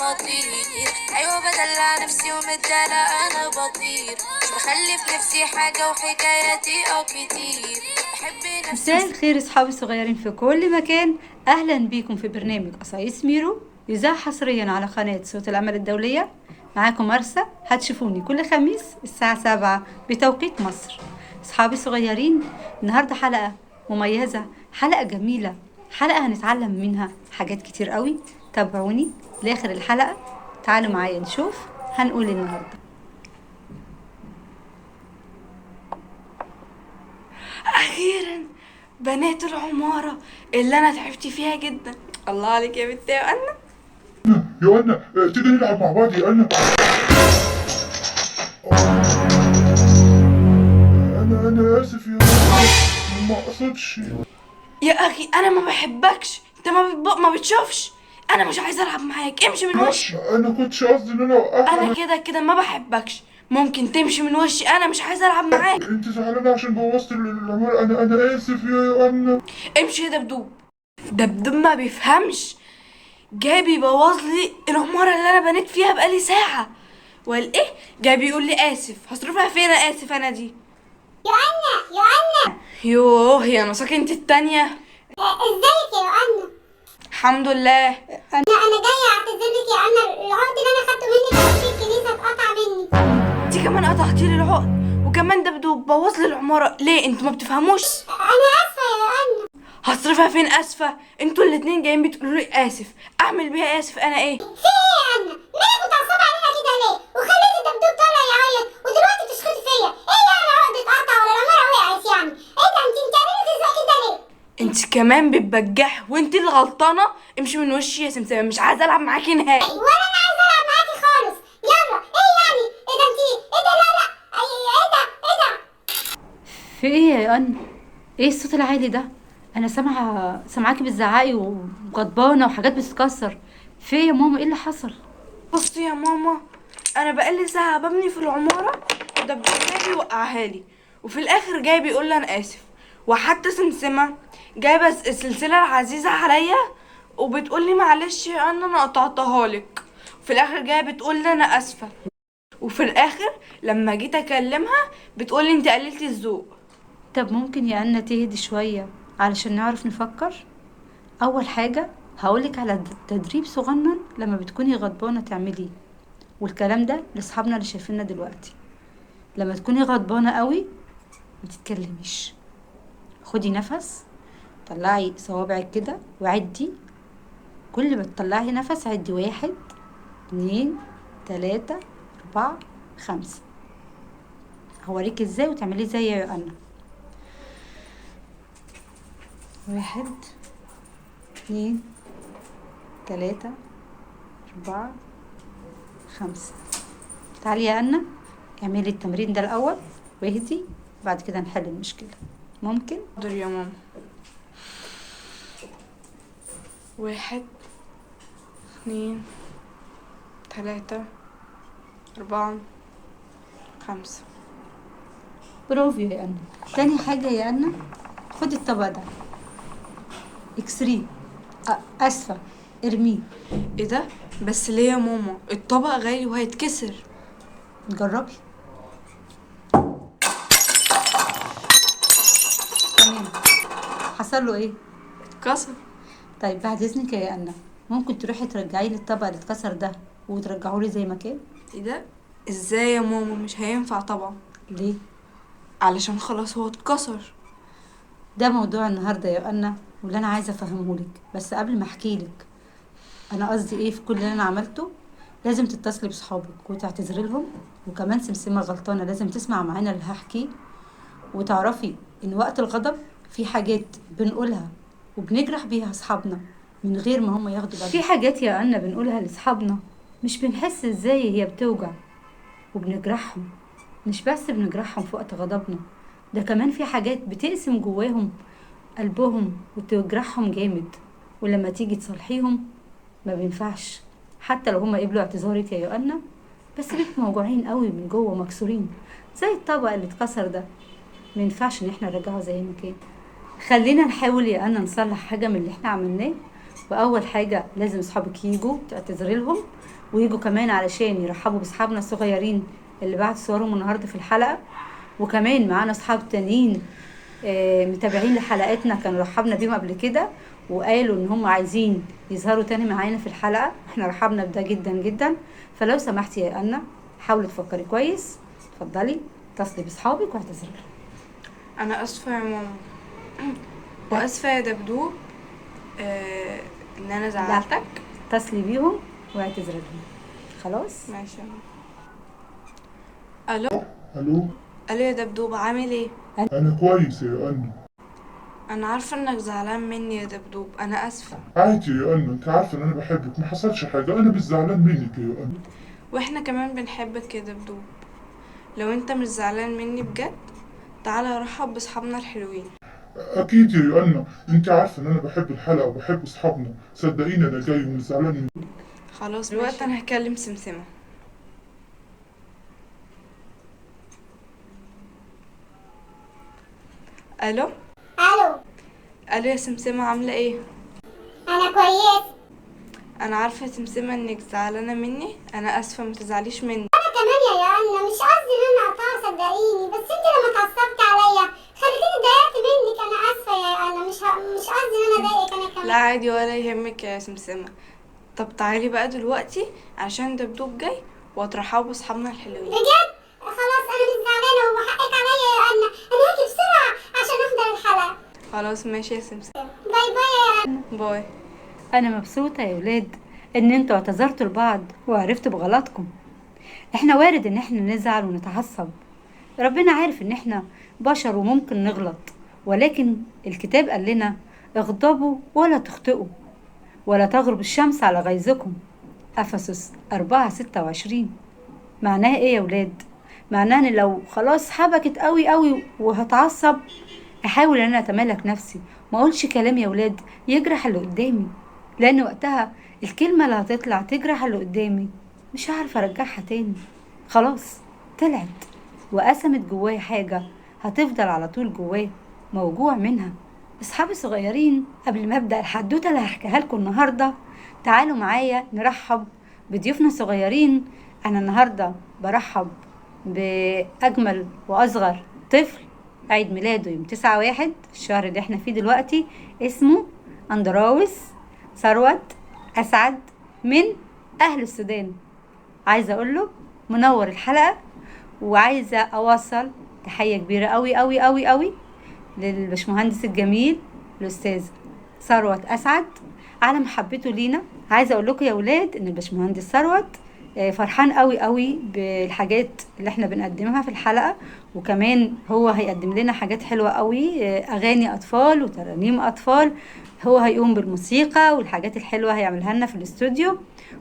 خطير. ايوه بدلع نفسي ومدلع انا بطير، مش بخلي في نفسي حاجة وحكاياتي او كتير. بحب نفسي. مساء الخير اصحابي الصغيرين في كل مكان، اهلا بيكم في برنامج قصايص ميرو، يذاع حصريا على قناة صوت الامل الدولية. معاكم مرسى، هتشوفوني كل خميس الساعة 7 بتوقيت مصر. اصحابي الصغيرين، النهاردة حلقة مميزة، حلقة جميلة، حلقة هنتعلم منها حاجات كتير قوي. تابعوني لاخر الحلقة، تعالوا معايا نشوف هنقول النهاردة. اخيرا بنات العمارة اللي انا تعبت فيها جدا. الله عليك يا بنت يا أنا. يا أنا تيجي نلعب مع بعض يا أنا. أنا آسف يا أنا، ما أقصدش يا اخي. انا ما بحبكش، انت ما بتشوفش. انا مش عايزه العب معاك، امشي من وشي. أنا كنتش قصدي إن أنا أوقعك. انا كده كده ما بحبكش، ممكن تمشي من وشي، انا مش عايزه العب معاك. أنت زعلانة عشان بوظت العمارة؟ أنا آسف يا أنا. امشي يا دبدوب. دبدوب ما بيفهمش، جاي بيبوظ لي العمارة اللي انا بنيت فيها بقالي ساعة. وقال ايه؟ جاي بيقول لي اسف. هصرفها فين انا اسف انا دي؟ يا أنا يا أنا. يوه يا مساك انت التانية. ازيك يا أنا؟ الحمد لله. انا جاية اعتذر لك يا أنا، العقد اللي انا خدته منك في الكنيسة اتقطع مني. انت كمان قطعتي لي العقد، وكمان دبدوب بوظ لي العمارة. ليه انتوا ما بتفهموش؟ انا اسفة يا أنا. هصرفها فين اسفة؟ انتوا الاتنين جايين بتقولوا لي اسف، اعمل بيها اسف انا ايه؟ في ايه يا أنا؟ مالك متعصبة علينا كده ليه؟ وخليتي الدبدوب طالع يعيط ودلوقتي بتشخطي فيا. ايه يعني العقد اتقطع ولا العمارة وقعت يعني؟ ايه ده انت قليلة الذوق كده ليه؟ انت كمان بتبجحي وانت اللي غلطانة. امشي من وشي يا سمسمة، مش عايزة العب معاكي نهائي. ولا انا عايزة العب معاكي خالص. يلا ايه يعني؟ ايه ده انت؟ ايه ده؟ لا لا ايه ده؟ ايه ده؟ في ايه يا أنا؟ ايه الصوت العالي ده؟ انا سامعاكي بتزعقي وغضبانه وحاجات بتتكسر. في ايه يا ماما؟ ايه اللي حصل؟ بصي يا ماما، انا بقالي ساعة ببني في العمارة ودبدوب جاي بيوقعها لي، وفي الاخر جاي بيقول لي انا اسف. وحتى سمسمه جايبه السلسلة العزيزة عليا وبتقول لي معلش يا انا قطعتها لك. وفي الاخر جاية بتقول لي انا اسفه، وفي الاخر لما جيت اكلمها بتقول لي انت قللتي الذوق. طب ممكن يا أنا تهدي شوية علشان نعرف نفكر؟ اول حاجة هقولك على تدريب صغنن لما بتكوني غضبانه تعمليه، والكلام ده لاصحابنا اللي شايفيننا دلوقتي. لما تكوني غضبانه قوي ما تتكلميش، خدي نفس، طلعي صوابعك كده وعدي. كل ما تطلعي نفس عدي 1 2 3 4 5. هوريك ازاي وتعمليه زي يا أنا. 1 2 3 4 5. تعالي يا أنا اعملي التمرين ده الأول واهدي، بعد كده نحل المشكلة. ممكن؟ حاضر يا ماما. 1 2 3 4 5. برافو يا أنا. تاني حاجة يا أنا، خدي الطبق ده اكسريه، اسفة ارميه. ايه ده؟ بس ليه يا ماما؟ الطبق غالي وهيتكسر. جربي. تمام. حصل له ايه؟ اتكسر. طيب بعد اذنك يا أنا، ممكن تروحي ترجعي لي الطبق اللي اتكسر ده وترجعه لي زي ما كان؟ ايه ده؟ ازاي يا ماما؟ مش هينفع طبعا. ليه؟ علشان خلاص هو اتكسر. ده موضوع النهارده يا أنا، واللي انا عايزه افهمه لك. بس قبل ما احكي لك انا قصدي ايه في كل اللي انا عملته، لازم تتصلي بصحابك وتعتذري لهم. وكمان سمسمه غلطانة، لازم تسمع معانا اللي هحكيه، وتعرفي ان وقت الغضب في حاجات بنقولها وبنجرح بيها اصحابنا من غير ما هم ياخدوا بالهم. في حاجات يا أنا بنقولها لاصحابنا مش بنحس ازاي هي بتوجع وبنجرحهم. مش بس بنجرحهم في وقت غضبنا، ده كمان في حاجات بتقسم جواهم قلبهم وتجرحهم جامد، ولما تيجي تصالحيهم ما بينفعش. حتى لو هما قبلوا اعتذارك يا يوأنا، بس بيبقوا موجوعين قوي من جوه مكسورين زي الطبق اللي اتكسر ده. ما ينفعش ان احنا نرجعه زي ما كان. خلينا نحاول يا أنا نصلح حاجة من اللي احنا عملناه، واول حاجة لازم اصحابك يجوا تعتذري لهم، ويجوا كمان علشان يرحبوا باصحابنا الصغيرين اللي بعت صورهم النهارده في الحلقة. وكمان معانا اصحاب تانيين متابعين لحلقاتنا، كانوا رحبنا بيهم قبل كده وقالوا ان هم عايزين يظهروا تاني معانا في الحلقة. احنا رحبنا بده جدا جدا. فلو سمحتي يا أنا حاولي تفكري كويس، اتفضلي اتصلي باصحابك واعتذري لهم. انا اسفه يا ماما واسفه يا دبدوب ان انا زعلتك. اتصلي بيهم واعتذري لهم. خلاص ماشي يا ماما. الو الو الو يا دبدوب، عامل ايه؟ انا كويس يا أنا. انا عارفه انك زعلان مني يا دبدوب، انا اسفه. عادي يا أنا، انت عارفه ان انا بحبك، ما حصلش حاجة، انا مش زعلان منك يا أنا. واحنا كمان بنحبك يا دبدوب. لو انت مش زعلان مني بجد تعالى رحب باصحابنا الحلوين. اكيد يا أنا، انت عارفه ان انا بحب الحلقة وبحب اصحابنا، صدقيني انا جاي ومش زعلان منك. خلاص دلوقتي انا هكلم سمسمه. الو الو الو يا سمسمه، عامله ايه؟ انا كويس. انا عارفه يا سمسمه انك زعلانة مني، انا اسفه، ما تزعليش مني. انا كمان يا أنا مش قصدي ان انا اقطع، صدقيني، بس انت لما اتعصبتي عليا خليتيني اتضايقت منك. انا اسفه يا أنا، مش قصدي ان انا اضايقك. انا كمان لا عادي ولا يهمك يا سمسمه. طب تعالي بقى دلوقتي عشان دبدوب جاي واترحبوا باصحابنا الحلوين. بجد؟ خلاص انا مش زعلانة وحقك عليا يا أنا، انا هاجي بسرعة عشان احضر الحلقة. خلاص ماشي يا سمسمه، bye bye يا أنا. bye. انا مبسوطة يا ولاد ان انتوا اعتذرتوا لبعض وعرفتوا بغلطكم. احنا وارد ان احنا نزعل ونتعصب، ربنا عارف ان احنا بشر وممكن نغلط، ولكن الكتاب قال لنا اغضبوا ولا تخطئوا ولا تغرب الشمس على غيظكم، افسس 4:26. معناها ايه يا ولاد؟ معناها ان لو خلاص حبكت قوي قوي وهتعصب احاول ان انا اتمالك نفسي، ما اقولش كلام يا ولاد يجرح اللي قدامي، لان وقتها الكلمة اللي هتطلع تجرح اللي قدامي مش هعرف ارجعها تاني. خلاص طلعت وقسمت جوايا حاجة هتفضل على طول جوايا موجوع منها. اصحابي الصغيرين، قبل ما ابدا الحدوتة اللي هحكيها لكم النهارده تعالوا معايا نرحب بضيوفنا الصغيرين. انا النهارده برحب باجمل واصغر طفل عيد ميلاده يوم 9/1 الشهر اللي احنا فيه دلوقتي، اسمه اندراوس ثروت اسعد من اهل السودان. عايزه اقول له منور الحلقة، وعايزه اوصل تحية كبيرة قوي قوي قوي قوي للبشمهندس الجميل الاستاذ ثروت اسعد على محبته لينا. عايزه اقول لكم يا ولاد ان البشمهندس ثروت فرحان قوي قوي بالحاجات اللي احنا بنقدمها في الحلقة، وكمان هو هيقدم لنا حاجات حلوة قوي، اغاني اطفال وترانيم اطفال، هو هيقوم بالموسيقى والحاجات الحلوة هيعملها لنا في الاستوديو.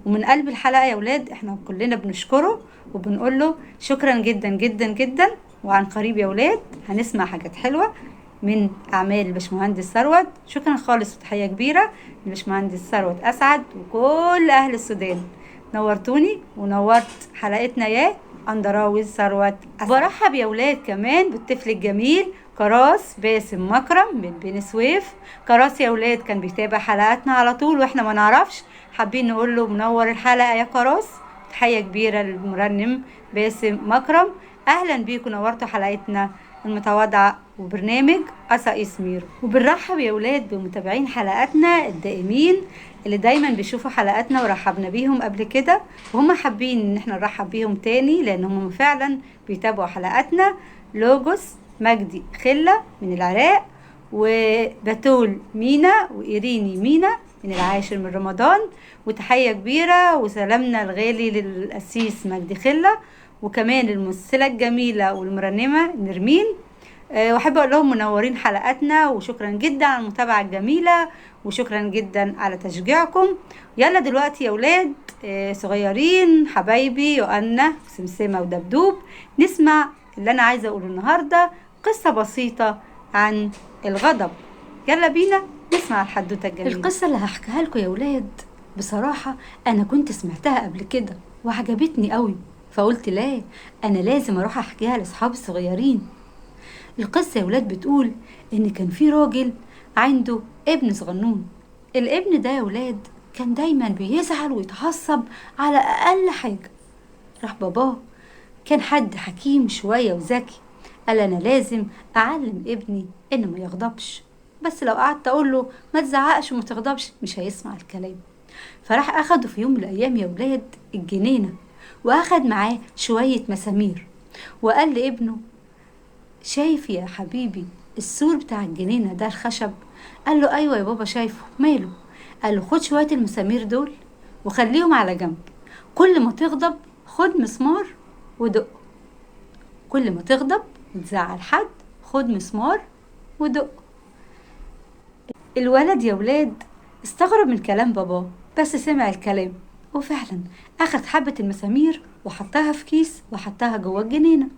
ومن قلب الحلقة يا ولاد احنا كلنا بنشكره وبنقول له شكرا جدا جدا جدا. وعن قريب يا ولاد هنسمع حاجات حلوة من اعمال الباشمهندس ثروت. شكرا خالص وتحية كبيرة للباشمهندس ثروت اسعد وكل اهل السودان. نورتوني ونورت حلقتنا يا اندراوز ثروت أسعد. برحب يا ولاد كمان بالطفل الجميل كراس باسم مكرم من بني سويف. كراس يا ولاد كان بيتابع حلقاتنا على طول واحنا ما نعرفش، حابين نقول له منور الحلقة يا كراس. تحية كبيرة للمرنم باسم مكرم، اهلا بيكم، نورتوا حلقتنا المتواضعة وبرنامج قصايص ميرو. وبنرحب يا ولاد بمتابعين حلقاتنا الدائمين اللي دايما بيشوفوا حلقاتنا ورحبنا بيهم قبل كده، وهم حابين ان احنا نرحب بيهم تاني لان هم فعلا بيتابعوا حلقاتنا. لوجوس مجدي خلة من العراق، وبتول مينا، وإيريني مينا من العاشر من رمضان. وتحية كبيرة وسلامنا الغالي للقسيس مجدي خلة، وكمان الممثلة الجميلة والمرنمة نرمين. واحب اقول لهم منورين حلقاتنا، وشكرا جدا على المتابعة الجميلة، وشكرا جدا على تشجيعكم. يلا دلوقتي يا ولاد صغيرين حبايبي يوأنا وسمسمة ودبدوب نسمع اللي انا عايزة اقوله النهاردة، قصة بسيطة عن الغضب. يلا بينا نسمع الحدوتة الجميلة. القصة اللي هحكيها لكم يا ولاد بصراحة انا كنت سمعتها قبل كده وعجبتني قوي، فقلت لا انا لازم اروح احكيها لاصحابي الصغيرين. القصة يا ولاد بتقول ان كان في راجل عنده ابن صغنون. الابن ده يا ولاد كان دايما بيزعل ويتعصب على اقل حاجة. راح باباه كان حد حكيم شوية وذكي، قال انا لازم اعلم ابني انه ما يغضبش، بس لو قعدت اقول له ما تزعقش وما تغضبش مش هيسمع الكلام. فراح اخده في يوم من الايام يا ولاد الجنينة، واخد معاه شوية مسامير، وقال لابنه شايف يا حبيبي السور بتاع الجنينة ده الخشب؟ قال له ايوه يا بابا شايفه. ماله؟ قال له خد شوية المسامير دول وخليهم على جنب، كل ما تغضب خد مسمار ودق، كل ما تغضب وتزعل حد خد مسمار ودق. الولد يا ولاد استغرب من كلام باباه، بس سمع الكلام، وفعلا اخد حبة المسامير وحطها في كيس وحطها جوه الجنينة.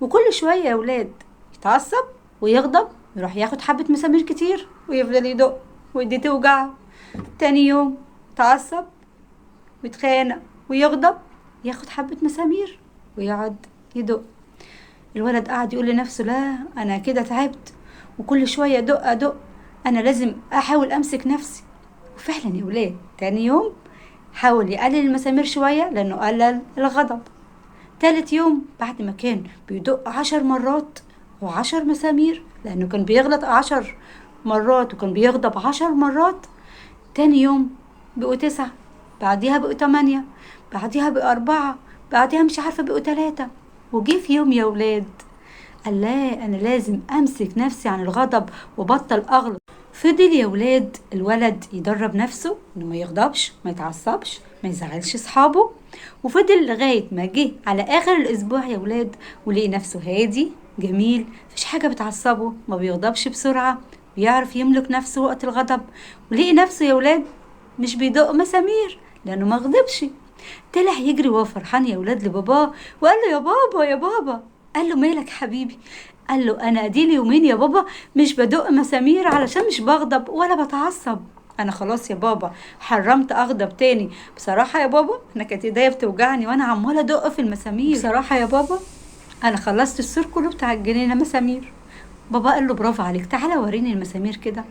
وكل شوية يا ولاد يتعصب ويغضب يروح ياخد حبة مسامير كتير ويفضل يدق ويدي توجعه. تاني يوم تعصب ويتخانق ويغضب ياخد حبة مسامير ويقعد يدق. الولد قعد يقول لنفسه لا انا كده تعبت، وكل شوية دق ادق، انا لازم احاول امسك نفسي. وفعلا يا ولاد تاني يوم حاول يقلل المسامير شوية لانه قلل الغضب. تالت يوم بعد ما كان بيدق 10 مرات و10 مسامير لانه كان بيغلط 10 مرات وكان بيغضب 10 مرات، تاني يوم بقوا 9، بعديها بقوا 8، بعديها بقوا 4، بعديها مش عارفة بقوا 3. وجي في يوم يا ولاد قال لا انا لازم امسك نفسي عن الغضب وبطل اغلط. فضل يا ولاد الولد يدرب نفسه انه ما يغضبش ما يتعصبش ما يزعلش اصحابه، وفضل لغاية ما جه على اخر الاسبوع يا ولاد ولقي نفسه هادي جميل، مفيش حاجة بتعصبه، ما بيغضبش بسرعة، بيعرف يملك نفسه وقت الغضب. ولقي نفسه يا ولاد مش بيدق مسامير لانه ما غضبش. طلع يجري وهو فرحان يا ولاد لباباه وقال له يا بابا يا بابا. قال له مالك حبيبي؟ قال له انا اديلي يومين يا بابا مش بدق مسامير علشان مش بغضب ولا بتعصب، انا خلاص يا بابا حرمت اغضب تاني. بصراحة يا بابا انا كانت ايديا بتوجعني وانا عماله ادق في المسامير، بصراحة يا بابا انا خلصت السور كله بتاع الجنينة مسامير. بابا قال له برافو عليك، تعالى وريني المسامير كده.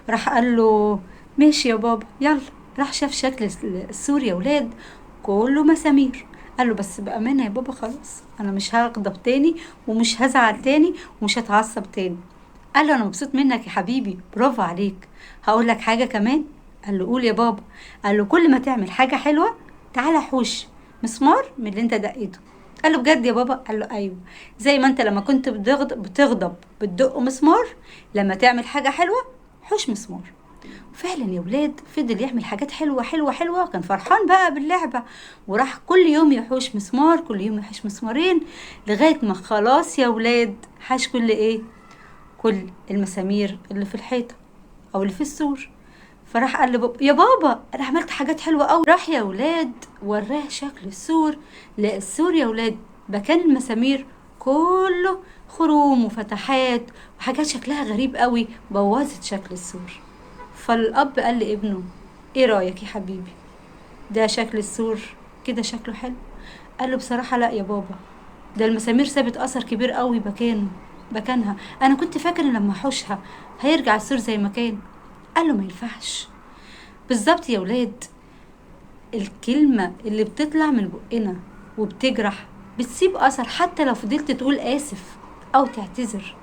راح قال له ماشي يا بابا يلا. راح شاف شكل السور يا ولاد كله مسامير. قال له بس بأمانة يا بابا خلاص أنا مش هغضب تاني ومش هزعل تاني ومش هتعصب تاني. قال له أنا مبسوط منك يا حبيبي، برافو عليك. هقول لك حاجة كمان. قال له قول يا بابا. قال له كل ما تعمل حاجة حلوة تعالى حوش مسمار من اللي انت دقيته. قال له بجد يا بابا؟ قال له أيوه، زي ما انت لما كنت بتغضب بتدق مسمار، لما تعمل حاجة حلوة حوش مسمار. فعلا يا ولاد فضل يعمل حاجات حلوة حلوة حلوة، كان فرحان بقى باللعبة، وراح كل يوم يحوش مسمار، كل يوم يحوش مسمارين، لغاية ما خلاص يا ولاد حاش كل ايه، كل المسامير اللي في الحيطة او اللي في السور. فراح قال لبابا يا بابا انا عملت حاجات حلوة قوي. راح يا ولاد وراه شكل السور، لقى السور يا ولاد مكان المسامير كله خروم وفتحات وحاجات شكلها غريب قوي، بوظت شكل السور. فالاب قال لابنه ايه رايك يا حبيبي ده شكل السور كده شكله حلو؟ قال له بصراحة لا يا بابا، ده المسامير سابت اثر كبير قوي مكانها، انا كنت فاكر ان لما احوشها هيرجع السور زي ما كان. قال له ما ينفعش. بالظبط يا ولاد الكلمة اللي بتطلع من بقنا وبتجرح بتسيب اثر حتى لو فضلت تقول اسف او تعتذر.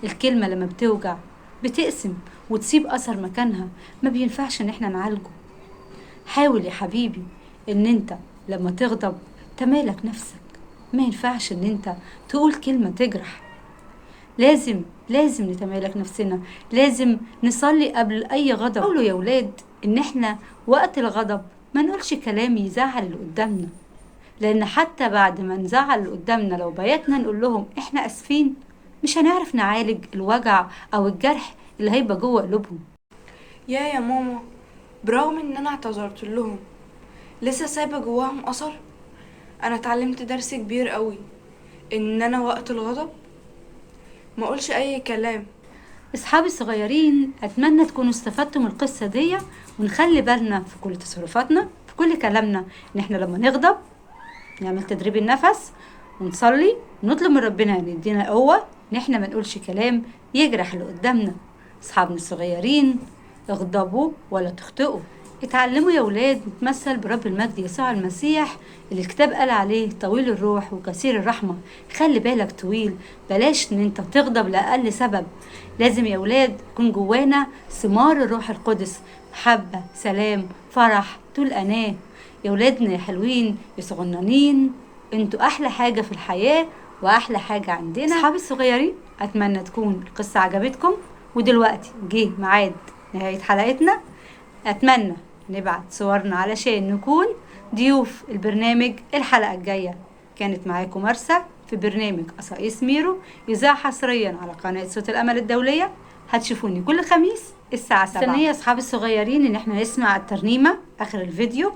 الكلمة لما بتوجع بتقسم وتسيب اثر مكانها، ما بينفعش ان احنا نعالجه. حاول يا حبيبي ان انت لما تغضب تمالك نفسك، ما ينفعش ان انت تقول كلمة تجرح. لازم نتمالك نفسنا، لازم نصلي قبل اي غضب. قولوا يا ولاد ان احنا وقت الغضب ما نقولش كلام يزعل اللي قدامنا، لان حتى بعد ما نزعل اللي قدامنا لو بيتنا نقول لهم احنا اسفين مش هنعرف نعالج الوجع او الجرح اللي هيبقى جوه قلوبهم. يا ماما برغم ان انا اعتذرت لهم لسه سايبه جواهم اثر. انا اتعلمت درس كبير قوي ان انا وقت الغضب ما اقولش اي كلام. اصحابي الصغيرين اتمنى تكونوا استفدتوا من القصة دي، ونخلي بالنا في كل تصرفاتنا في كل كلامنا ان احنا لما نغضب نعمل تدريب النفس ونصلي ونطلب من ربنا ان يدينا قوة ان احنا ما نقولش كلام يجرح اللي قدامنا. اصحابنا الصغيرين اغضبوا ولا تخطئوا. اتعلموا يا ولاد نتمثل برب المجد يسوع المسيح اللي الكتاب قال عليه طويل الروح وكثير الرحمة. خلي بالك طويل، بلاش ان انت تغضب لأقل سبب. لازم يا ولاد يكون جوانا ثمار الروح القدس، محبة، سلام، فرح، طول أناة. يا ولادنا يا حلوين يا صغننين، انتوا أحلى حاجة في الحياة وأحلى حاجة عندنا. أصحابي الصغيرين، أتمنى تكون القصة عجبتكم. ودلوقتي جه ميعاد نهاية حلقتنا. أتمنى نبعت صورنا علشان نكون ضيوف البرنامج الحلقة الجاية. كانت معاكم مرسى في برنامج قصايص ميرو، يذاع حصريا على قناة صوت الأمل الدولية. هتشوفوني كل خميس الساعة 7. مستنية يا أصحابي الصغيرين إن احنا نسمع الترنيمة آخر الفيديو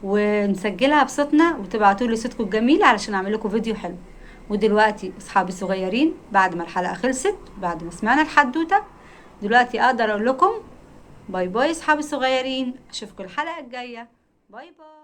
ونسجلها بصوتنا وتبعتوا لي صوتكم الجميل علشان أعمل لكم فيديو حلو. ودلوقتي أصحابي الصغيرين، بعد ما الحلقة خلصت، بعد ما سمعنا الحدوتة، دلوقتي أقدر أقول لكم bye bye أصحابي الصغيرين. أشوفكم الحلقة الجاية. bye bye.